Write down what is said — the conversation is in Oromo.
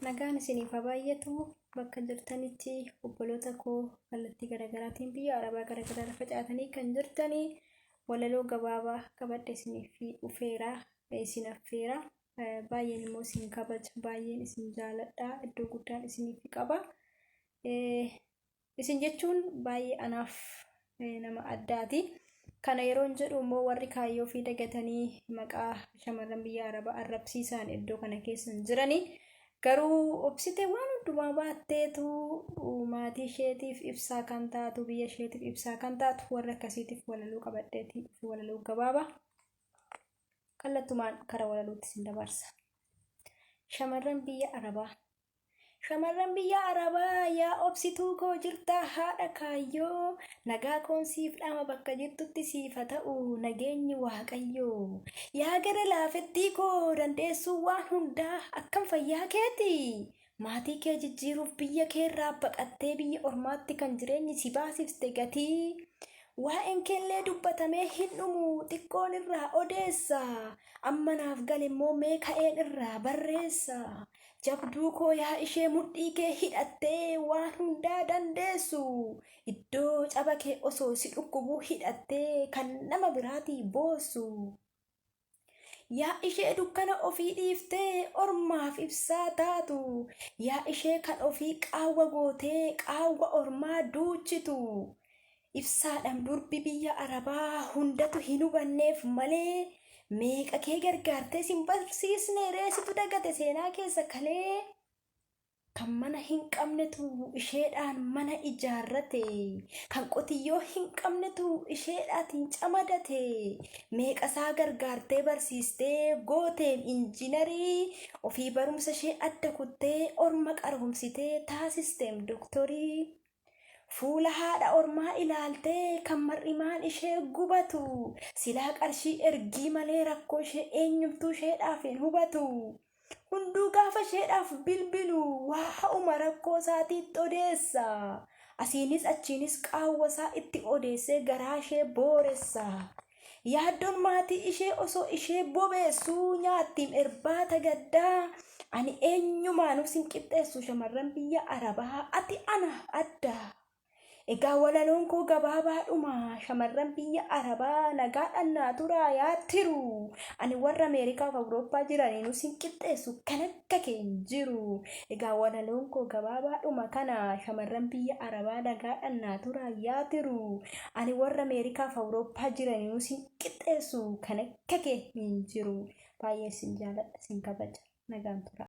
Nagaan isiniif haa baay'atu bakka jirtanitti obboloota koo kallattii garaagaraatiin biyya arabaa garaagaraa irra facaatanii kan jirtanii walaloo gabaabaa qabadhe isiniif dhufeera isin affeera baay'een immoo isin kabaja baay'een isin jaaladha iddoo guddaan isiniif qaba Isin jechuun baay'ee anaaf nama addaati. Kana yeroon jedhu immoo warri kaayyoo ofii dagatanii maqaa shamarran biyya Arabaa arrabsiisaan iddoo kana keessa hin jirani. Garuu obsitee waan hundumaa baatteetu maatii isheetiif ibsaa kan taatu biyya isheetiif ibsaa kan taatu warra akkasiitiif walaloo qabadheetii dhufe walaloo gabaabaa kallattumaan kara walalootti isin dabarsa. Shamarran biyya Arabaa Shamarran biyya Arabaa yaa obsituu koo jirtaa haadha kaayyoo nagaa koon siif dhaama bakka jirtutti siif haa ta'u nageenyi waaqayyoo yaa gara laafettii koo dandeessuu waan hundaa akkam fayyaa keeti maatii kee jijjiiruuf biyya keerraa baqattee biyya ormaatti kan jireenyi si baasifte gatii waa'een keellee dubbatamee hin dhumu xiqqoon irraa odeessa amma naaf gale immoo mee ka'een irraa barreessa Jabduu koo yaa ishee mudhii kee hidhattee waan hundaa dandeessu iddoo caba kee osoo si dhukkubuu hidhattee kan nama biraatii boossu. Yaa ishee dukkana ofii dhiiftee ormaaf ibsaa taatu yaa ishee kan ofii qaawwa gootee qaawwa ormaa duuchitu. Ibsaadham durbi biyya arabaa hundatu hin hubanneef malee meeqa kee gargaartee sin barsiisne ree situ dagate seenaa keessa kalee kan mana hin qabnetu isheedhaan mana ijaarrate kan qotiyyoo hin qabnetu isheedhaatiin camadate meeqasaa gargaartee barsiistee gooteen injiinarii ofii barumsa ishee adda kuttee orma qaroomsitee taasisteem doktorii. Fuula haadha ormaa ilaaltee kan mar'imaan ishee gubatu silaa qarshii ergii malee rakkoo ishee eenyumtuu isheedhaaf hin hubatu. Hunduu gaafa isheedhaaf bilbilu waa'uma rakkoo isaatiitti odeessa. Asiinis achiinis qaawwa isaa itti odeessee garaa ishee booressa. Yaaddoon maatii ishee osoo ishee bobeessuu nyaattiim irbaata gaddaa ani eenyumaanuu sin qixxeessu shamarran biyya arabaa ati anaaf adda. Egaa walaloon koo gabaabaadhuma shamarran biyya arabaa nagaadhaan naa turaa yaa tiru ani warra Ameerikaaf Awurooppaa jiraniinuu sin qixxeessu kan akka kee hin jiru. Egaa walaloon koo gabaabaadhuma kana shamarran biyya arabaa nagaadhaan naa turaa yaa tiru Ani warra Ameerikaaf Awurooppaa jiraniinuu sin qixxeessu kan akka kee hin jiru. Baay'ee sin jaaladha, sin kabaja. Nagaan turaa.